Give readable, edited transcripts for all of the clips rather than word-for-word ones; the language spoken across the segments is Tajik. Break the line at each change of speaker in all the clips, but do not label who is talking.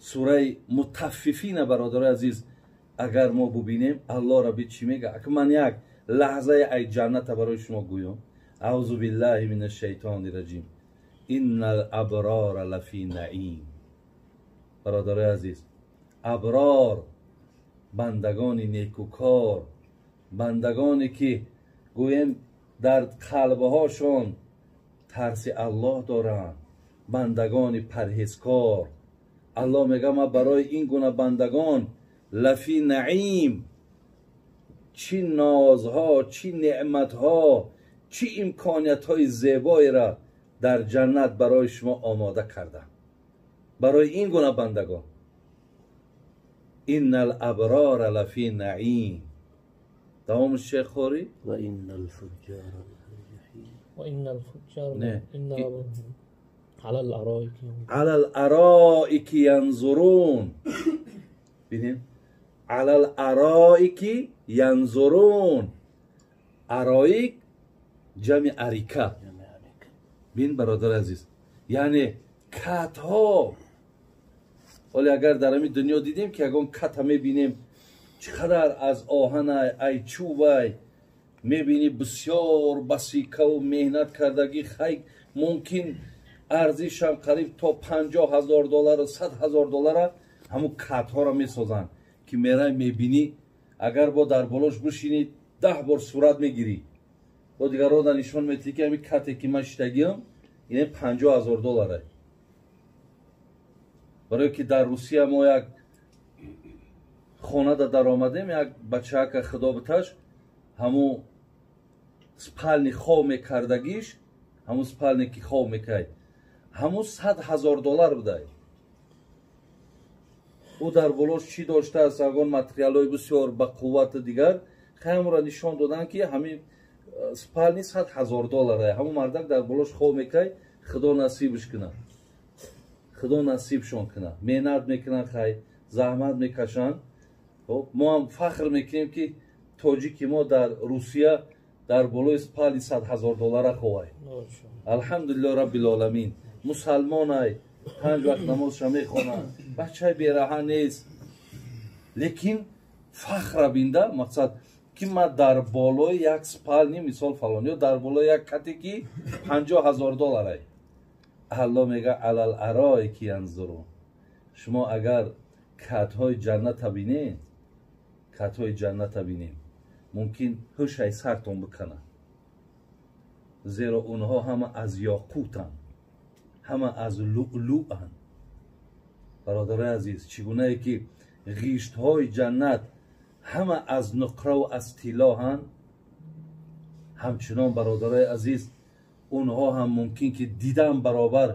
Сураи Мутаффифина, бародарои азиз, агар мо бубинем, Аллоҳ Рабби чӣ мега? Ака ман як лаҳзаи ай ҷанната барои шумо гӯём. Аузу биллаҳи мина шайтони раҷим. Иннал аброра лафи наим. Бародарои азиз, аброр бандагони некукор, бандагоне ки гӯем дар қалбҳошон тарси Аллоҳ доранд, бандагони парҳезкор. Аллоҳ мега ман барои ин гуна бандагон лафи наим, чӣ нозҳо, чӣ неъматҳо, чӣ имкониятҳои зебоеро дар ҷаннат барои шумо омода кардам барои ин гуна бандагон. Иннал аброра лафи наим. Давом шейх Хори.
Ва иннал фуҷҷара лафи ҷаҳим.
Ва иннал фуҷҷара
Не.
Алал ароики.
Алал ароики янзурун. Бинем, алал ароики янзурун. Ароик ҷамъи арика. Бин, бародар азиз, яъне катҳо. Ҳоле агар дар ҳамин дунё дидем ки ягон ката мебинем, чӣ қадар аз оҳанай, ай чӯбай мебинӣ, бисёр басикаву меҳнат кардагӣ, хай мумкин арзишам қариб то 50 000 доллару 100 000 доллара ҳамун катҳоро месозанд, ки мерай мебинӣ, агар бо дар болош бишинӣ, 10 бор сурат мегирӣ, бо дигарро нишон метиҳӣ, ки ҳамин кате ки ман шитагиам, ин 50 000 доллара. Барое ки дар Русия мо як хонада даромадем, як бачаака, худо биташ, ҳамун спальни хов мекардагиш, ҳамун спальне ки хов мекард, ҳамун 100 000 доллар будай. Ӯ дар болош чӣ доштааст, ягон материалҳои бисёр ба қуввату дигар, ҳамонро нишон доданд, ки ҳамин спальни 100 000 доллара. Ҳамун мардак дар болош хов мекард. Худо насибш кунад, худо насибшон кунад. Меҳнат мекунанд, хай заҳмат мекашанд. Хоб, мо ҳам фахр мекунем, ки тоҷики мо дар Русия дар болои спальни 100 000 доллара ховай. Алҳамдулиллоҳ раббил оламин. Мусалмонай, панҷ вақт намозша мехонад, бачаи бераҳа нест, лекин фахра бинда, мақсад ки ман дар болои як спальни, мисол, фалон ё дар болои як кате ки 50 000 долларай. Алло мега: алал ароики янзурун. Шумо агар катҳои ҷанната бинед, катҳои ҷанната бинед, мумкин ҳушай сартон биканад, зеро онҳо ҳама аз ёқутанд, ҳама аз луълуанд. Бародарои азиз, чӣ гунае ки ғиштҳои ҷаннат ҳама аз нуқраву аз тиллоҳанд, ҳамчунон, бародарои азиз, онҳо ҳам мумкин ки дидан баробар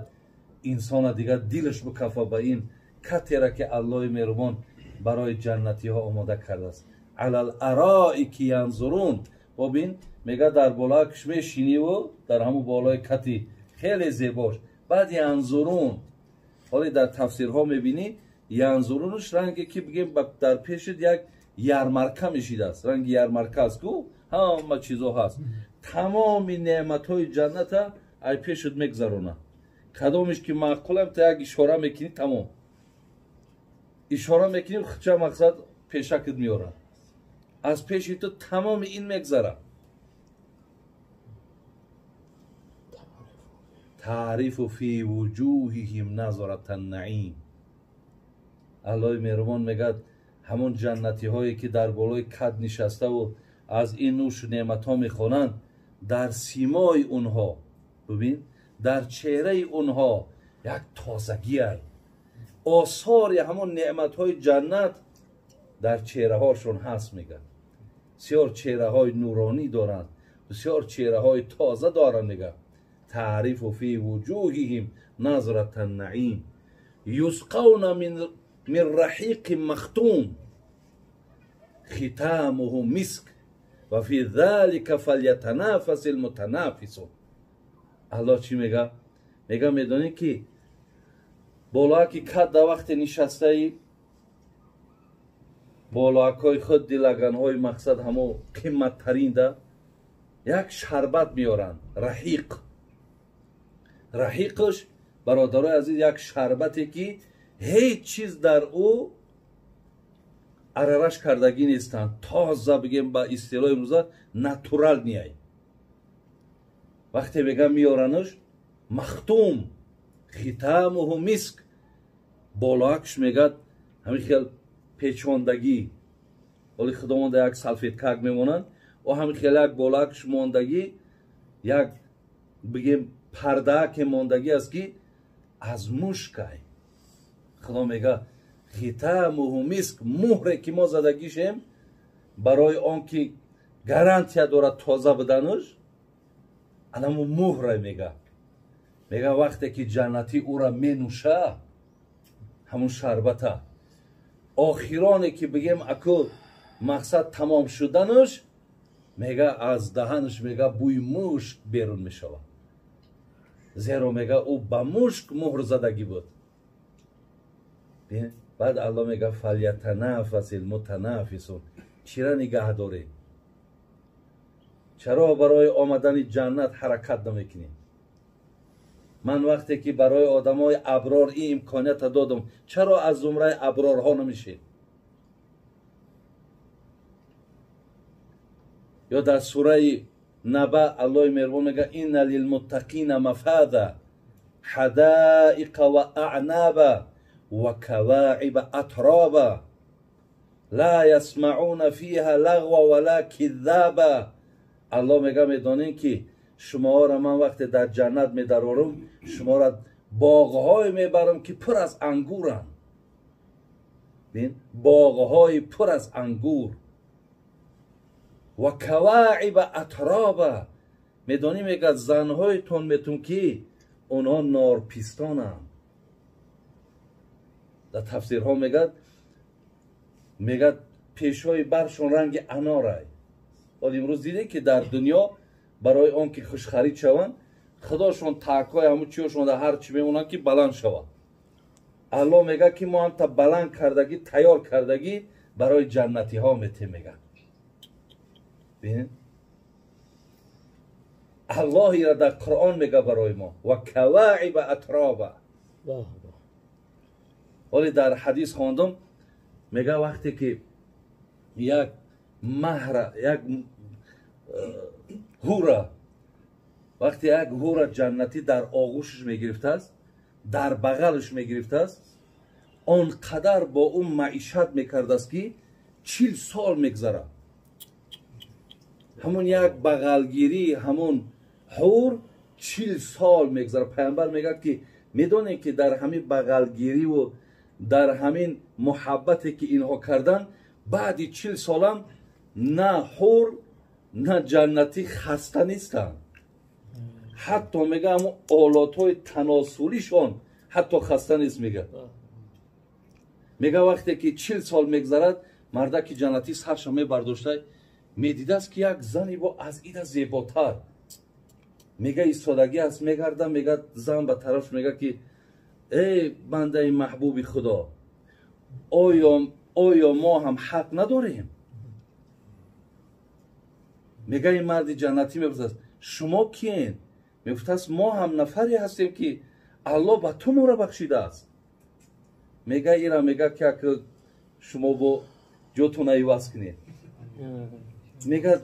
инсона дигар дилаш бикафа ба ин катера ки Аллоҳи меҳрубон барои ҷаннатиҳо омода кардааст. Алал ароики янзурун. Бобин, мега дар болоакш мешиниву дар ҳамун болои кати хеле зебош, баъд янзурун. Ҳоле дар тафсирҳо мебинӣ, янзурунаш ранге ки бигем, дар пешит як ярмарка мешидааст, ранги ярмарка аст ку, ҳама чизо ҳаст, тамоми неъматҳои ҷанната ай пешит мегзаронад. Кадомиш ки маъқулам, та як ишора мекунӣ, тамом, ишора мекунӣ, хча мақсад пешакит меорад, аз пеши ту тамоми ин мегзарад. Таърифу фи вуҷуҳиҳим назарата наим. Аллоҳи меҳрубон мегӯяд: ҳамон ҷаннатиҳое ки дар болои кад нишаставу аз ин нӯшу неъматҳо мехонанд, дар симои онҳо бубин, дар чеҳраи онҳо як тозагиай, осори ҳамон неъматҳои ҷаннат дар чеҳраҳошон ҳаст. Мегӯяд, бисёр чеҳраҳои нуронӣ доранд, бисёр чеҳраҳои тоза доранд. Мегӯяд: таърифу фи вуҷуҳиҳим назрата наим юсқавна мин раҳиқи махтум хитамуҳу миск ва фи залика фалятанафаси лмутанафисун. Аллоҳ чӣ мега? Мега: медонӣ ки болоаки кад дар вақте нишастаи, болоакҳои худ, дилаганҳои, мақсад, ҳамо қимматтаринда як шарбат меоранд, раҳиқ. Раҳиқш, бародарои азиз, як шарбате ки Ҳеҷ чиз дар ӯ арараш кардагӣ нестанд. Тоза бигем ба истилоҳи имрӯза натурал ниай. Вақте мегӯям меоранаш махтум хитамуҳу миск, болоакш мегӯяд ҳамин хел печондагӣ. Оли худованда як салфеткак мемонанд, о ҳамин хел як болоакш мондагӣ, як бигем пардааке мондагӣ аст ки аз мушкай. Худо мегӯяд хитамуҳу миск, муҳре ки мо задагишем барои он ки гарантия дорад тоза буданаш, анаму муҳре мегӯяд. Мегӯяд вақте ки ҷаннатӣ ӯра менӯша ҳамун шарбата, охироне ки бигем аку мақсад тамом шуданаш, мега аз даҳанаш мега бӯи мушк берун мешавад. Зеро мега ӯ ба мушк муҳр задагӣ буд. Баъд Аллоҳ мега фалятанафасил мутанафисун. Чира нигаҳ дорем? Чаро барои омадани ҷаннат ҳаракат намекунем? Ман вақте ки барои одамои аброр ин имконията додам, чаро аз зумраи аброрҳо намешед? Ё дар сураи Наба Аллоҳи меҳрубон мегӯяд инна лилмуттақина мафаза ҳадаиқа ва аънаба ва каваиба атроба ла ясмаъуна фиҳа лағва ва ла киззаба. Аллоҳ мегӯяд медонем ки шуморо ман вақте дар ҷаннат медарорам, шуморо боғҳое мебарам ки пур аз ангуранд. Боғҳои пур аз ангур ва каваиба атроба. Медонӣ мегӯяд занҳоятон метун ки онҳо норпистонанд. Дар тафсирҳо мегӯяд пешҳои баршон ранги анорай. Ҳол имрӯз дидем ки дар дунё барои он ки хушхарид шаванд, худошон таъкҳои ҳамун чиёшон дар ҳар чӣ мемонанд ки баланд шавад. Аллоҳ мегӯяд ки мо ҳамта баланд кардагӣ, тайёр кардагӣ барои ҷаннатиҳо метем мегӯяд. Аллоҳ ира дар Қуръон мегӯяд барои мо ва каваиба атроба. Ҳоле дар ҳадис хондам, мегӯяд вақте ки як маҳра, як ҳура, вақте як ҳура ҷаннатӣ дар оғӯшаш мегирифтааст, дар бағалаш мегирифтааст, он қадар бо ӯ маишат мекардааст ки 40 сол мегзарад. Ҳамон як бағалгирӣ, ҳамон ҳур 40 сол мегзарад. Пайғамбар мегӯяд ки медонем ки дар ҳамин бағалгириву дар ҳамин муҳаббате ки инҳо карданд, баъди 40 солам на ҳур на ҷаннатӣ хаста нестанд. Ҳатто мега ҳамон олотҳои таносулишон ҳатто хаста нест. Мега вақте ки 40 сол мегзарад, мардаки ҷаннатӣ сарша мебардошта медидааст ки як зани бо аз ида зеботар. Мега истодагӣ аст, мегарда, мега зан ба тарафш мега ки эй бандаи маҳбуби Худо, оё мо ҳам ҳақ надорем? Мега ин марди ҷаннатӣ мепурсад шумо киен? Мегуфтааст мо ҳам нафаре ҳастем ки Аллоҳ ба ту моро бахшидааст. Мега ира мега ки як шумо бо ҷотона иваз кунед. Мега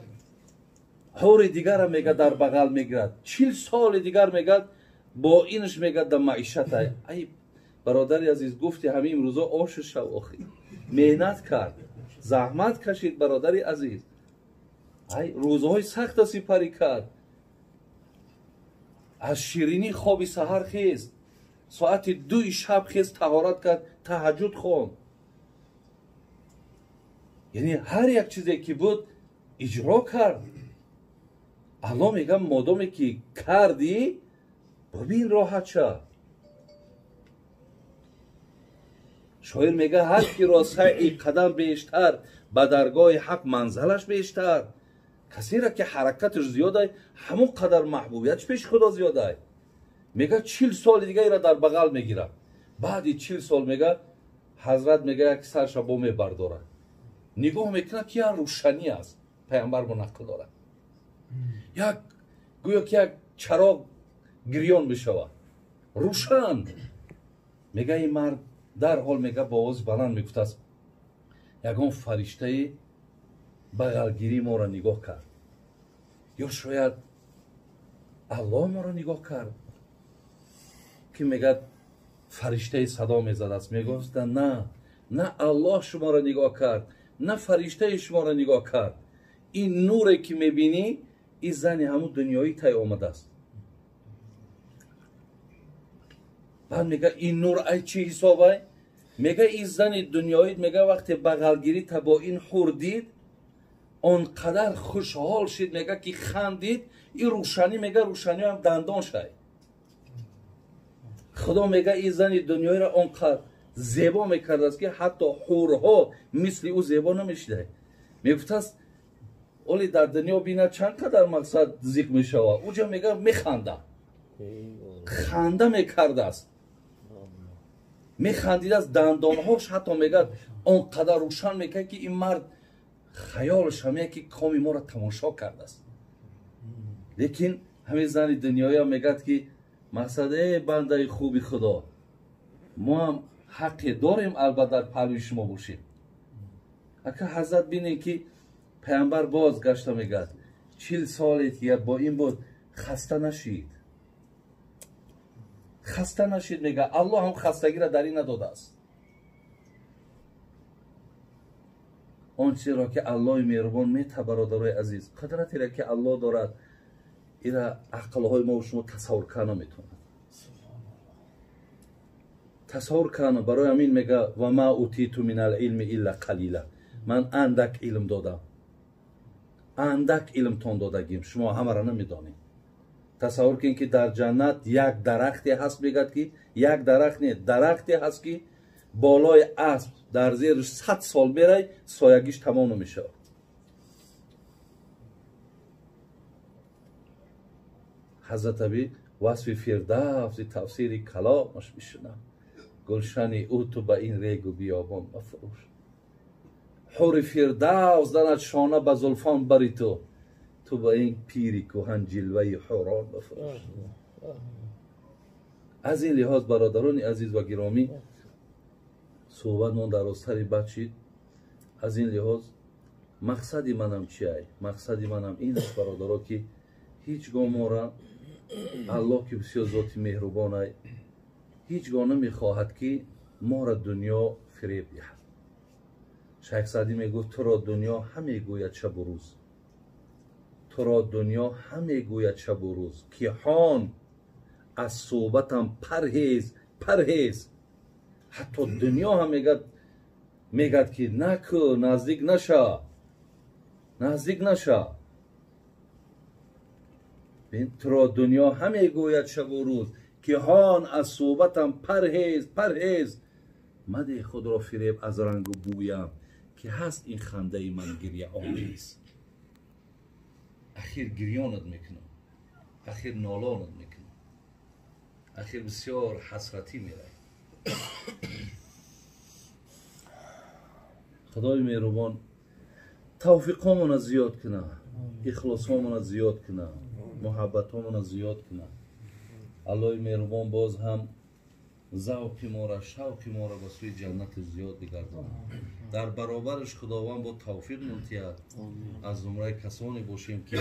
ҳури дигара мега дар бағал мегирад. 40 соли дигар мегад бо инаш мегад дар маишатай. Ай бародари азиз, гуфти ҳамин имрӯзо ошу шав охи. Меҳнат кард, заҳмат кашид бародари азиз. Ай рӯзҳои сахта сипарӣ кард. Аз ширинӣ хоби саҳар хест, соати 2 шаб хест, таҳорат кард, таҳаҷҷуд хонд. Яъне ҳар як чизе ки буд иҷро кард. Аллоҳ мегӯяд модоме ки кардӣ, бибин роҳат шав. Шоир мегӯяд ҳар киро саъи қадам бештар, ба даргоҳи ҳақ манзалаш бештар. Касеро ки ҳаракаташ зиёдай, ҳамон қадар маҳбубиятш пеши Худо зиёдай. Мегӯяд 40 соли дига ира дар бағал мегирад. Баъди 40 сол мегӯяд ҳазрат мегӯяд як сарша бо мебардорад. Нигоҳ мекунад ки як рӯшанӣ аст. Пайғамбар бо нақл дорад. Як гӯё ки як чароғ гирён мешавад, рӯшан. Мегӯяд ин мард Дарҳол мега бо овози баланд мегуфтааст, ягон фариштаи бағалгирӣ моро нигоҳ кард, ё шояд Аллоҳ моро нигоҳ кард, ки мегӯяд фариштаи садо мезадааст. Мегуфта на, на Аллоҳ шуморо нигоҳ кард, на фариштаи шуморо нигоҳ кард. Ин нуре ки мебинӣ, ин зани ҳамун дунёӣ тай омадааст. Баъд мега ин нур ай чӣ ҳисобай? Мега ин зани дунёӣ, мега вақте бағалгирӣ та бо ин ҳур дид, он қадар хушҳол шид, мега ки хандид, ин рӯшанӣ, мега рӯшаниам дандон шай. Худо мега ин зани дунёиро он қадр зебо мекардааст, ки ҳатто ҳурҳо мисли ӯ зебо намешидай. Мегуфтааст оли дар дунё бинад чанд қадар мақсад зиқ мешавад, уҷа мега механда, ханда мекардааст, механдидааст, дандонҳош ҳатто мегӯяд он қадар рӯшан мекард, ки ин мард хаёлаш ҳамея ки коми моро тамошо кардааст. Лекин ҳамин зани дунёя мегӯяд ки мақсад э бандаи хуби Худо, мо ҳам ҳаққе дорем албат дар паҳлӯи шумо бошем. Ака ҳазрат бинед ки паямбар боз гашта мегӯяд 40 соле ки бо ин буд хаста нашид, хаста нашид. Мега Аллоҳ ҳам хастагиро дар ин надодааст. Он чизеро ки Аллоҳи меҳрубон мета, бародарои азиз, қудратеро ки Аллоҳ дорад, ира ақлҳои мо шумо тасаввур карда наметавонад, тасаввур карда. Барои ҳамин мега ва ма утиту мин алилми илла қалила, ман андак илм додам, андак илмтон додагим, шумо ҳамаро намедонед. Тасаввур кунед ки дар ҷаннат як дарахте ҳаст, мегӯяд ки як дарахт не, дарахте ҳаст ки болои асп дар зериш 100 сол мерай, соягиш тамом намешавад. Ҳазрат Аби васфи Фирдавси тафсири каломаш мешунам, гулшани ӯ ту ба ин регу биёбон мафурӯш. Ҳури Фирдавс занад шона ба зулфон бари ту, ту ба ин пири кӯҳан ҷилваи ҳурон бафурӯш. Аз ин лиҳоз бародарони азиз ва гиромӣ, суҳбатмон дарозтари бад шид. Аз ин лиҳоз мақсади манам чиай? Мақсади манам ин аст бародаро, ки ҳеҷ гоҳ мора Аллоҳ ки бисёр зоти меҳрубонай, ҳеҷ гоҳ намехоҳад ки мора дунё фиреб диҳад. Шайх Саъдӣ мегуфт туро дунё ҳамегӯяд шабу рӯз, туро дунё ҳамегӯяд шабу рӯз, ки ҳон аз суҳбатам парҳез, парҳез. Ҳатто дунё ҳам мегӯяд ки наку, наздик наша, наздик наша. Туро дунё ҳамегӯяд шабу рӯз, ки ҳон аз суҳбатам парҳез, парҳез. Мадеҳ худро фиреб аз рангу бӯям, ки ҳаст ин хандаи ман гиряомез. Ахир гирёнат мекунам, ахир нолонат мекунам, ахир бисёр ҳасратӣ мерай. Худои меҳрубон тавфиқҳомона зиёд куна, ихлосҳомона зиёд куна, муҳаббатҳомона зиёд куна. Аллоҳи меҳрубон боз ҳам завқи мора, шавқи мора ба сӯи ҷаннати зиёд бигардонад. Дар баробараш Худованд бо тавфиқ мунтиҳад, аз зумраи касоне бошем ки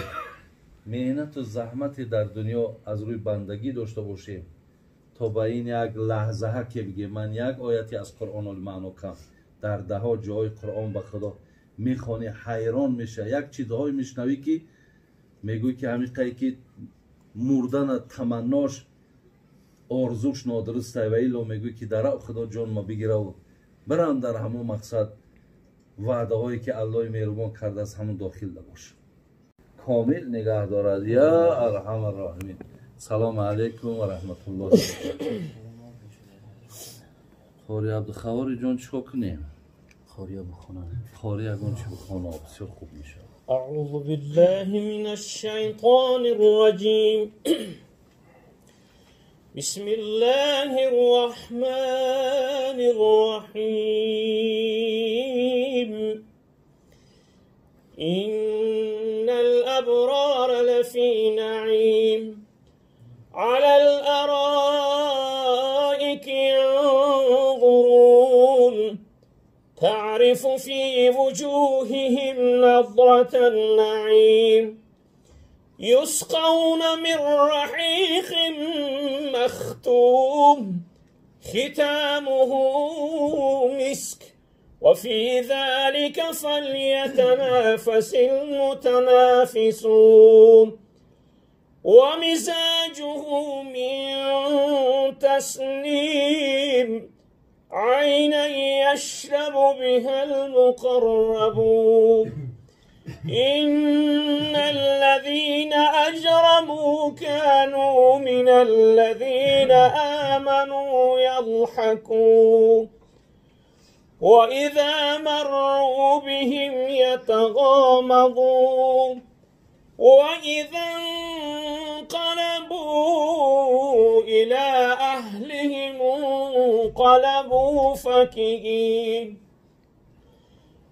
меҳнату заҳмате дар дунё аз рӯи бандагӣ дошта бошем, то ба ин як лаҳзаҳа ки бигем ман як ояте аз Қуръон маъно кам, дар даҳо ҷоҳои Қуръон ба Худо мехонӣ, ҳайрон меша, як чизҳое мешунавӣ ки мегӯӣ ки ҳамиқае ки мурдана таманнош орзуш нодурустай, ва илло мегӯӣ ки дарав Худо ҷонма бигираву бирам дар ҳамон мақсад ваъдаҳое ки Аллоҳи меҳрубон кардааст ҳамон дохил набош. Комил нигаҳ дорад. Я арҳамар роҳимин. Салому алайкум ва раҳматуллоҳи ва баракатуҳ. Қори Абдухавори ҷон, чӣ кор кунем?
Қория бихонам.
Қори ягон чӣ бихона, бисёр хуб мешавад.
أعوذ بالله من الشيطان الرجيم. بسم الله الرحمن الرحيم. إن الأبرار لفي نعيم على الأرائك ينظرون. تعرف في وجوههم نضرة النعيم يسقون من رحيق مختوم ختامه مسك وفي ذلك فليتنافس المتنافسون ومزاجه من تسنيم عينا يشرب بها المقربون إن الذين أجرموا كانوا من الذين آمنوا يضحكون وإذا مروا بهم يتغامضون وإذا انقلبوا إلى أهلهم انقلبوا فكهين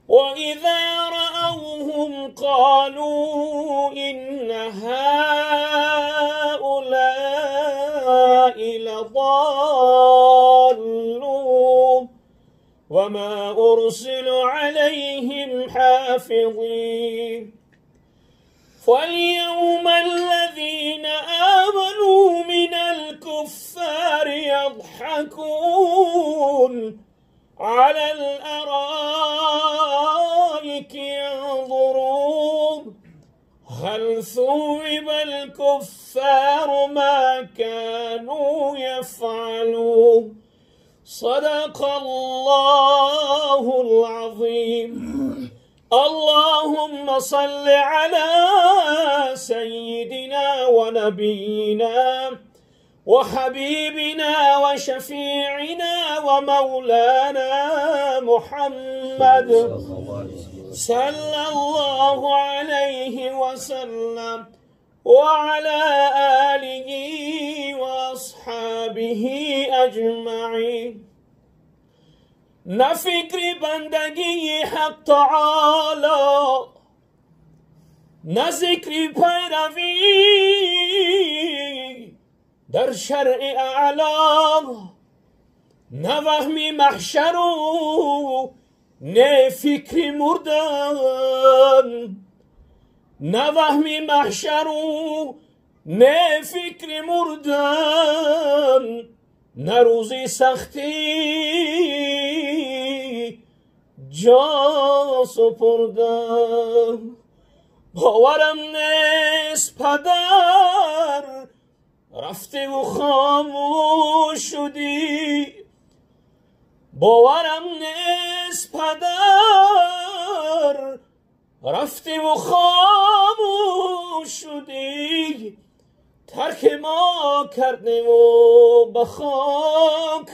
وإذا رأوهم قالوا إن هؤلاء لضالون وما أرسل عليهم حافظين فاليوم الذين آمنوا من الكفار يضحكون على الأرائك ينظرون هل ثوب الكفار ما كانوا يفعلون صدق الله العظيم. اللهم صل على سيدنا ونبينا وحبيبنا وشفيعنا ومولانا محمد صلى الله عليه وسلم وعلى آله وأصحابه أجمعين. نه فکر بندگی حق تعالی، نه ذکر پیروی در شرع اعلی، نه وهم محشر و نه فکر مردن، نه وهم محشر و نه فکر مردن، نه روزی سختی جا سپردم. باورم نیست پدر رفتی و خاموش شدی، باورم نیست پدر رفتی و خاموش شدی، ترک ما کردی و به خاک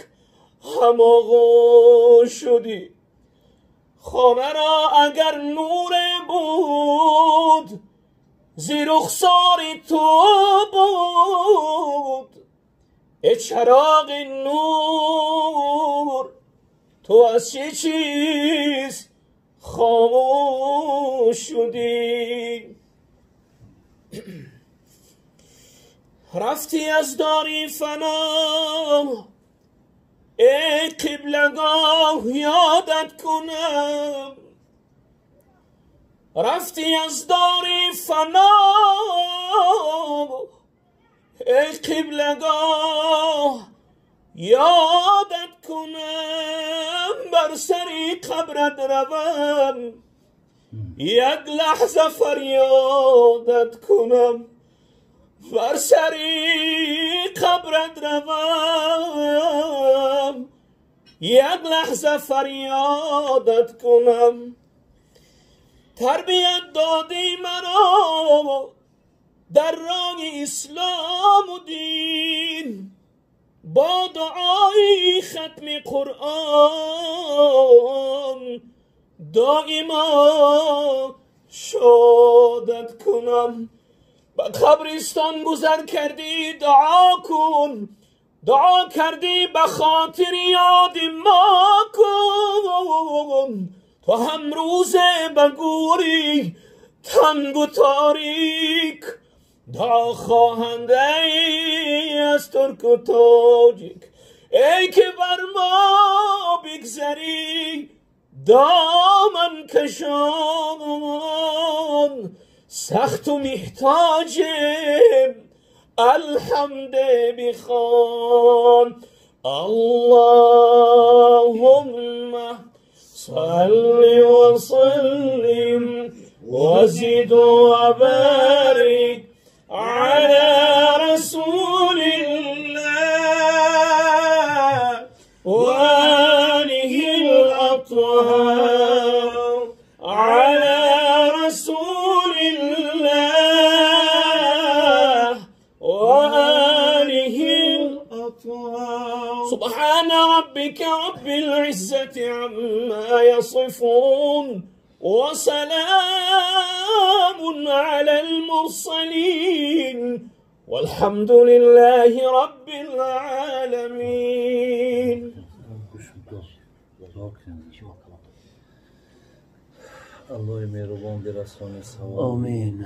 هم آغوش شدی. خانه را اگر نور بود زیر رخسار تو بود، ای چراغ نور تو از چه چیز خاموش شدی؟ رفتی از داری فنا ای قبلگاه یادت کنم، رفتی از داری فنا ای قبلگاه یادت کنم، بر سری قبرت روم یک لحظه فریادت کنم، بر سری قبرت روم یک لحظه فریادت کنم. تربیت دادی مرا در راه اسلام و دین، با دعای ختم قرآن دائما شادت کنم. به قبرستان گذر کردی دعا کن، دعا کردی به خاطر یاد ما کن، تو هم روز به گوری تنگ و تاریک دعا خواهنده ای از ترک و تاجیک. ای که بر ما بگذری دامن کشان سخت و محتاجم الحمد بخوان. اللهم صل وسلم وزد وبارك على رسول الله وآله الأطهار، على رسول الله وآله الأطهار. سبحان ربك رب العزة عما يصفون وسلام على المرسلين والحمد لله رب العالمين.
الله مهربان برسانه ثواب.
آمین.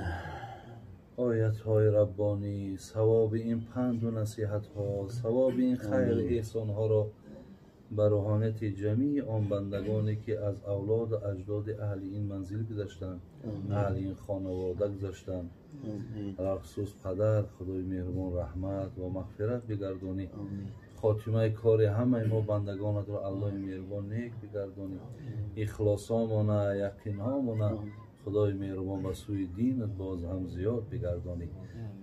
آیت های ربانی، ثواب این پند و نصیحت ها، ثواب این خیر احسان ها را به روحانیت جمیع آن بندگانی که از اولاد و اجداد اهل این منزل گذشتند، اهل این خانواده گذشتند، خصوص پدر خدای مهربان رحمت و مغفرت بگردانی. خاتمه کار همه ما بندگانت را الله مهربان نیک بگردانی. اخلاصامونه، یقینهامونه خدای مهربان به سوی دینت باز هم زیاد بگردانی.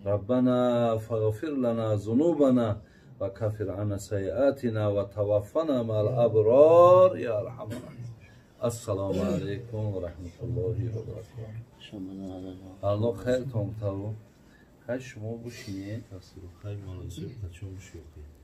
ربنا فاغفر لنا ذنوبنا وكفر عنا سيئاتنا وتوفنا مع الأبرار يا أرحم الراحمين. السلام عليكم ورحمة الله وبركاته. الله خیرتون بده. خیر شما بشینید، تفسیر خیر مال زیاد چون بشید.